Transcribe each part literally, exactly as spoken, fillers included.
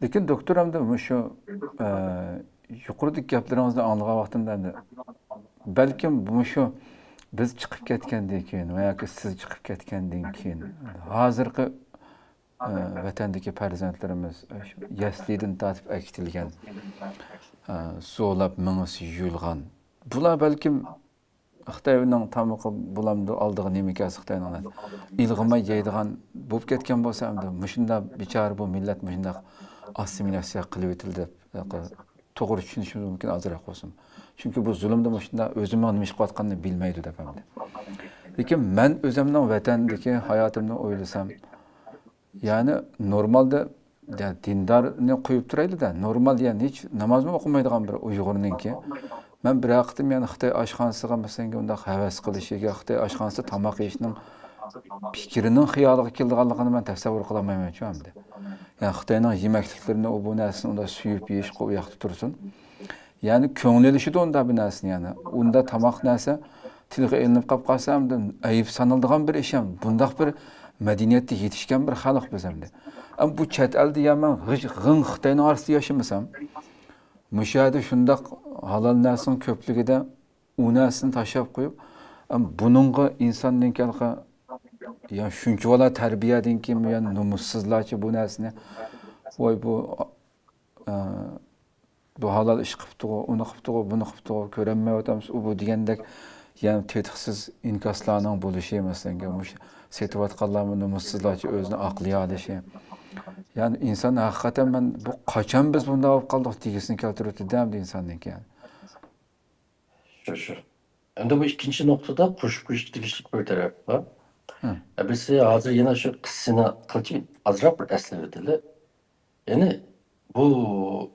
لېكىن دوكتور ئەمدى مۇشۇ، ئە، يۇقىرىدىكى گەپلىرىڭىزنى ئاڭلىغان ۋاقتىمدا ئەمدى بەلكىم مۇشۇ بىز چىقىپ كەتكەندىن كېيىن ۋە ياكى سىز چىقىپ كەتكەندىن كېيىن ھازىرقى، ئە، ۋەتەندىكى پەرزەنتلىرىمىز يەسلىدىن تارتىپ ئەكېتىلگەن، ئە، زورلاپ مېڭىسى يۇيۇلغان، بۇلار بەلكىم خىتاينىڭ تامىقى بولامدۇ، ئالدىغا نېمە كەلسە خىتاينىڭ ئىلغىماي يەيدىغان بولۇپ كەتكەن بولسا، ئەمدى مۇشۇنداق بىچارە بۇ مىللەت مۇشۇنداق ئاسسىمىلياتسىيە قىلىۋېتىلدى دەپ، توغرا چۈشىنىشىمىز مۇمكىن ئازراق بولسىمۇ. چۈنكى بۇ زۇلۇمدا مۇشۇنداق ئۆزىمۇ نېمە ئىش قىلىۋاتقاننى بىلمەيدۇ دەپ ئەمدى. لېكىن مەن ئۆزۈمنىڭ ۋەتەندىكى ھاياتىمنى ئويلىسام، يەنى نورمالدا، يەنى دىندارنى قويۇپ تۇرايلىدا، نورمال، يەنى ھېچ نامازمۇ ئوقۇمايدىغان بىر ئۇيغۇرنىڭكى، مەن بىرەر قېتىم يەنى خىتاي ئاشخانىسىغا، مەسىلەن، ئۇنداق ھەۋەس قىلىشىگە، خىتاي ئاشخانىسىدا تاماق يېيىشنىڭ پىكرىنىڭ خىيالىغا كېلىدىغانلىقىنى مەن تەسەۋۋۇر قىلالمايمەن شۇ ئەمدى. يەنى خىتاينىڭ يېمەكلىكلىرىنى، ئۇ بۇ نەرسىنى ئۇنداق سۆيۈپ يېيىشقا ئۇ ياقتا تۇرسۇن. يەنى كۆڭلى ئېلىشىدۇ ئۇنداق بىر نەرسىنى، يەنى ئۇنداق تاماق نەرسە تىلغا ئېلىنىپ قاپ قالسا، ئەمدى ئەيىب سانىلىدىغان بىر ئىش ھەم. بۇنداق بىر مەدەنىيەتتە يېتىشكەن بىر خەلق بىز ئەمدى. ئەمما بۇ چەت ئەلدە يا مەن غىش-، غىڭ خىتاينىڭ ئارىسىدا ياشىمىسام، مۇشۇ يەردە شۇنداق ھالال نەرسىنىڭ كۆپلۈكىدە ئۇ نەرسىنى تاشلاپ قويۇپ، ئەمما بۇنىڭغا ئىنساندىن كەلقى، يا شۇنچىۋالا تەربىيەدىن كېيىن، يا نومۇسسىزلارچە بۇ نەرسىنى، ۋاي بۇ، ئە، بۇ ھالال ئىش قىپتىغۇ، ئۇنى قىپتىغۇ، بۇنى قىپتىغۇ، كۆرەلمەيۋاتامسىز، ئۇ بۇ دېگەندەك، يەنى تېتىقسىز ئىنكاسلارنىڭ بولۇشى، مەسىلەن، مۇشۇ سېتىۋاتقانلارمۇ نومۇسسىزلارچە ئۆزىنى ئاقلىيالىشى. يەنى ئىنسان ھەقىقەتەن مەن بۇ قاچان بىز بۇنداق بولۇپ قالدۇق دېگۈسىنى كەلتۈرۈۋېتىدۇ ئەمدى ئىنساندىن كېيىن. شۇ، شۇ. ئەمدى بۇ ئىككىنچى نۇقتىدا قوشۇپ قويۇشقا تېگىشلىك بىر تەرەپ بار. ھە. ئە، بىرسى ھازىر يەنە شۇ قىسسىنى قىلچە ئازراق بىر ئەسلىۋېتەيلى. يەنى بۇ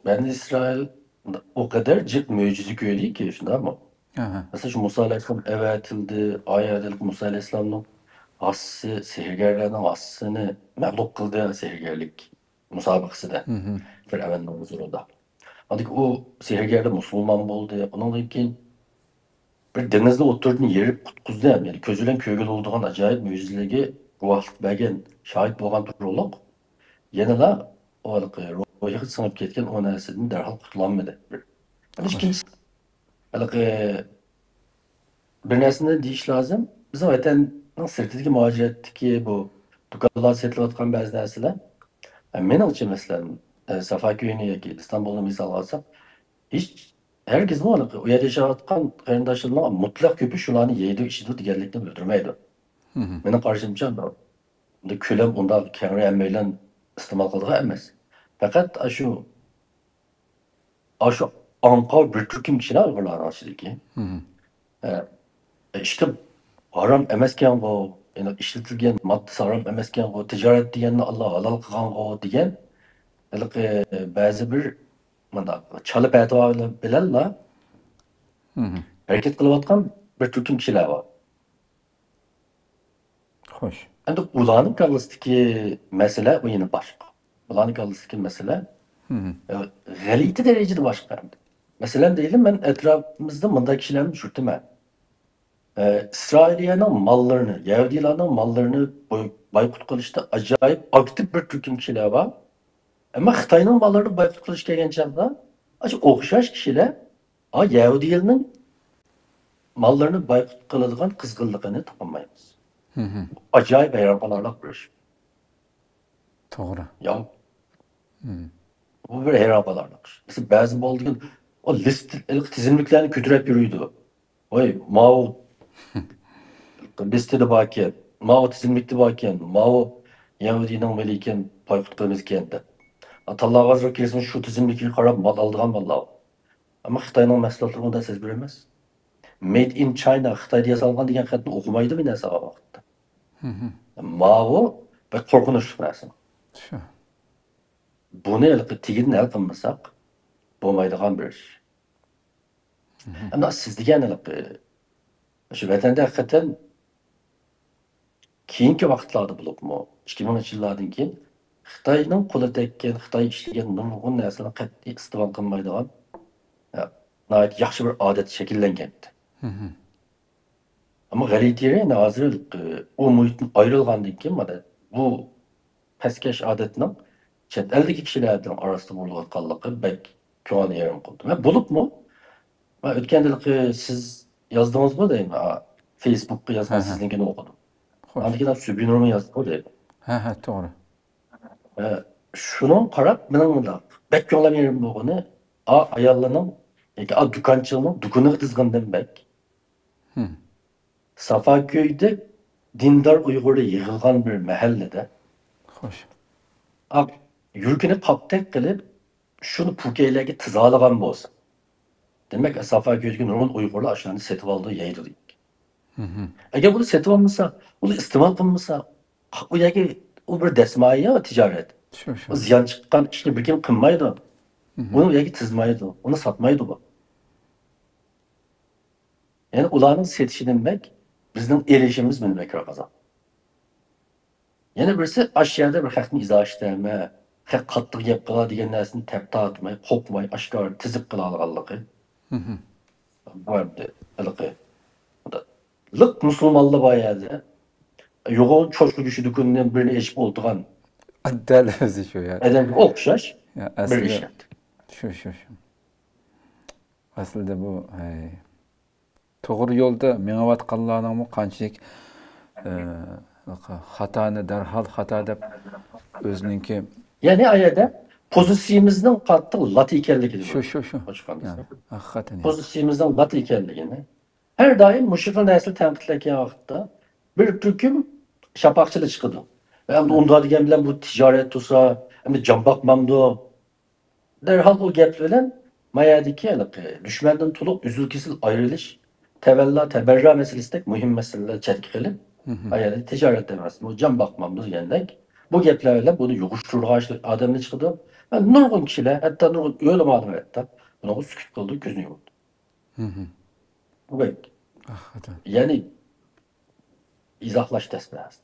بەنى ئىسرائىل ئۇ قەدەر جىق مۆجىزە كۆردىكى، شۇنداقمۇ؟ ئەھە. مەسىلەن، شۇ مۇسا ئەلەيھىسسالام ئەۋەتىلدى، ئايەتلىك مۇسا ئەلەيھىسسالامنىڭ ھاسىسى، سېھىرگەرلەرنىڭ ھاسىسىنى مەغلۇپ قىلدى، سېھىرگەرلىك مۇسابىقىسىدە مھم. فىرئەۋننىڭ ھۇزۇرىدا. ئاندىن كېيىن ئۇ سېھىرگەر دە مۇسۇلمان بولدى. ئۇنىڭدىن كېيىن بىر دېڭىزنى ئوتتۇرىدىن يېرىپ قۇتقۇزدى. يەنى كۆز بىلەن كۆرگىلى بولىدىغان ئاجايىپ مۆجىزىلەرگە گۇۋاھلىق بەرگەن، شاھىت بولغان تۇرۇقلۇق. يەنىلا ئۇ ھېلىقى روھىغا سىڭىپ كەتكەن ئۇ نەرسىدىن دەرھال قۇتۇلالمىدى. بىر. ئەنە ئىككىنچىسى، ھېلىقى بىر نەرسىنى دېيىش لازىم. بىزنىڭ ۋەتەننىڭ سىرتىدىكى مۇھاجىرەتتىكى بۇ دۇكانلاردا سېتىلىۋاتقان بەزى نەرسىلەر، ئە، مېنىڭچە، مەسىلەن، ئە، سافاكۆينى ياكى ئىستانبۇلنى مىسالغا ئالساق، ھېچ ھەرگىزمۇ ئۇ يەردە ياشاۋاتقان قېرىنداشلىرىنىڭ مۇتلەق كۆپى شۇلارنى يەيدۇ، ئىچىدۇ دېگەنلىكنى بىلدۈرمەيدۇ. مھم. مېنىڭ قارىشىمچە، ئۇنداق كۆلەم ئۇنداق كەڭرى ھەممەيلەن ئىستېمال قىلىدىغان ئەمەس. پەقەت ئاشۇ، ئاشۇ ئاڭقا بىر تۈركۈم كىشىلەر ئۇيغۇرلارنىڭ ئىچىدىكى. مھم. ئە، ئىشقىلىپ ھارام ئەمەسكەنغۇ، يەنى ئىشلىتىلگەن ماددىسى ھارام ئەمەسكەنغۇ، تىجارەت دېگەننى ئاللا ھالال قىلغانغۇ دېگەن ھېلىقى بەزى بىر مۇنداق چالا پەتىۋا بىلەنلا مھم. ھەرىكەت قىلىۋاتقان بىر تۈركۈم كىشىلەر بار. خوش. ئەمدى ئۇلارنىڭ كاللىسىدىكى مەسىلە ئۇ يەنە باشقا. ئۇلارنىڭ كاللىسىدىكى مەسىلە، مھم. ئە، غەلىتە دەرىجىدە باشقا ئەمدى. مەسىلەن، دەيلى، مەن ئەتراپىمىزدا مۇنداق كىشىلەرنى ئۇچرىتىمەن. ئە، ئىسرائىلىيەنىڭ ماللىرىنى، يەھۇدىيلارنىڭ ماللىرىنى بوي-، بايقۇت قىلىشتا ئاجايىپ ئاكتىپ بىر تۈركۈم كىشىلەر بار. ئەمما خىتاينىڭ ماللىرىنى بايقۇت قىلىش كەلگەن چاغدا، ئاشۇ ئوخشاش كىشىلەر، ئا، يەھۇدىيلارنىڭ ماللىرىنى بايقۇت قىلىدىغان قىزغىنلىقىنى تاپالمايمىز. مھم. ئاجايىپ ھەيران قالارلىق بىر ئىش. توغرا. يا. مم. بۇ بىر ھەيران قالارلىق ئىش. مەسىلەن، بەزى بولىدىكەن، ئۇ لىست، تىزىملىكلەرنى كۆتۈرۈپ يۈرىدۇ. ۋاي، ماۋۇ لىستىدا باركەن، ماۋۇ تىزىملىكتە باركەن، ماۋۇ يەھۇدىينىڭ مېلى ئىكەن، بايقۇت قىلىمىزكەن دەپ. تاللا بازىرىغا كىرسىمۇ شۇ تىزىملىكىگە قاراپ مال ئالىدىغان ماللار. ئەمما خىتاينىڭ مەھسۇلاتلىرى ئۇنداق سەزگۈر ئەمەس. Made in China، خىتايدا ياسالغان دېگەن خەتنى ئوقۇمايدۇ مەن ھەسسىگەن ۋاقىتتا. مھم. ماۋۇ بەك قورقۇنچلۇق نەرسە. شۇ. بۇنى ھېلىقى تېگىدىن ھەل قىلمىساق بولمايدىغان بىر ئىش. مھم. ئەمما سىز دېگەن ھېلىقى شۇ ۋەتەندە ھەقىقەتەن كېيىنكى ۋاقىتلاردا بولۇپمۇ، ئىككى مىڭىنچى يىللاردىن كېيىن خىتاينىڭ قولى تەگكەن، خىتاي ئىشلىگەن نۇرغۇن نەرسىلەرنى قەتئىي ئىستېمال قىلمايدىغان، ئە، ناھايىتى ياخشى بىر ئادەت شەكىللەنگەنىدى. مھم. ئەمما غەلىتە يېرى، يەنى ھازىر، ئە، ئۇ مۇھىتتىن ئايرىلغاندىن كېيىن، مانا بۇ پەسكەش ئادەتنىڭ چەت ئەلدىكى كىشىلەرنىڭ ئارىسىدا بولۇۋاتقانلىقى بەك كۆڭۈلنى يېرىم قىلدى. ۋە بولۇپمۇ، مەن ئۆتكەندە ھېلىقى سىز يازدىڭىزغۇ دەيمەن، ئا، فېيسبۇكقا يازغان، ھە، ھە. سىزنىڭكىنى ئوقۇدۇم. خوش. ئاندىن كېيىن سۈبۈنۇرمۇ يازدىغۇ دەيمەن. ھە، ھە، توغرا. ھە، شۇنىڭغا قاراپ مېنىڭ مۇنداق بەك كۆڭلۈم يېرىم بولغىنى، ئا، ئاياللارنىڭ ياكى ئا، دۇكانچىلارنىڭ دۇكىنىغا تىزغىنىدىن بەك. ھىم. سافاكۆيدە دىندار ئۇيغۇرلار يىغىلغان بىر مەھەللىدە، خوش. ئا، يۈرىكىنى قاپتەك قىلىپ، شۇنى پوكەيلەرگە تىزالىغان بولسا، دېمەك، سافاكۆيدىكى نۇرغۇن ئۇيغۇرلار ئاشۇلارنى سېتىۋالىدۇ، يەيدۇ دېيىلگەن. ھىم. ئەگەر بۇنى سېتىۋالمىسا، ئۇنى ئىستېمال قىلمىسا، ئۇ يەرگە ئۇ بىر دەسمايە تىجارەت. شۇ، شۇ. ئۇ زىيان چىققان ئىشنى بىر كىم قىلمايدۇ. ھىم. ئۇنى ئۇ يەرگە تىزمايدۇ، ئۇنى ساتمايدۇ بۇ. يەنى ئۇلارنىڭ سېتىشىدىن بەك بىزنىڭ ئېلىشىمىز مېنى بەكرەك قىزىقتى. يەنە بىرسى، ئاشۇ يەردە بىر خەقنى ئىزاھلاش دەيمەن، خەق قاتتىق گەپ قىلا دېگەن نەرسىنى تەپ تارتماي، قورقماي، ئاشكارا تىزىپ قىلالىغانلىقى. ھىم. بۇ ئەمدى ھېلىقى لىق مۇسۇلمانلار بار يەردە يوغان چوشقا گۆشى دۇكىنىدىن بىرنى ئېچىپ ئولتۇرغان، دەل ئۆزى شۇ يەر. ئادەمگە ئوخشاش يا، بىر ئەسلىدە ئىش. شۇ، شۇ، شۇ. ئەسلىدە بۇ، ھەي، توغرا يولدا مېڭىۋاتقانلارنىڭمۇ قانچىلىك، ئە، خاتانى دەرھال خاتا دەپ ئۆزىنىڭكى يەنى ئايەدە پوزىتسىيىمىزنىڭ قاتتىق لات ئىكەنلىكىنى شۇ، شۇ، شۇ. ئاچىققان يا، دېسەم. ھەقىقەتەن يا. پوزىتسىيىمىزنىڭ لات ئىكەنلىكىنى. ھەر دائىم مۇشۇ خىل نەرسىلەر تەنقىدلەنگەن ۋاقىتتا بىر تۈركۈم شاپاقچىلار چىقىدۇ. ۋە ئەمدى ئۇنداق دېگەن بىلەن بۇ تىجارەت تۇرسا، ئەمدى جان باقمامدۇ؟ دەرھال ئۇ گەپ بىلەن مايەدىكى ھېلىقى دۈشمەندىن تولۇق ئۈزۈل-كېسىل ئايرىلىش، تەۋەللا، تەبەررۇ مەسىلىسىدەك مۇھىم مەسىلىلەر چەتكە قېلىپ، مم. مايەدە تىجارەت ئەمەس، بۇ جان باقمامدۇ دېگەندەك، بۇ گەپلەر بىلەن بۇنى يۇغۇشتۇرغان ئادەملەر چىقىدۇ. ۋە نۇرغۇن كىشىلەر، ھەتتا نۇرغۇن ئۆلىمالار ھەتتا بۇنىڭغا سۈكۈت قىلىدۇ، كۆزىنى يۇمىدۇ. مم. بۇ بەك. ھەقىقەتەن. يەنى ئىزاھلاش تەس ئەمەس.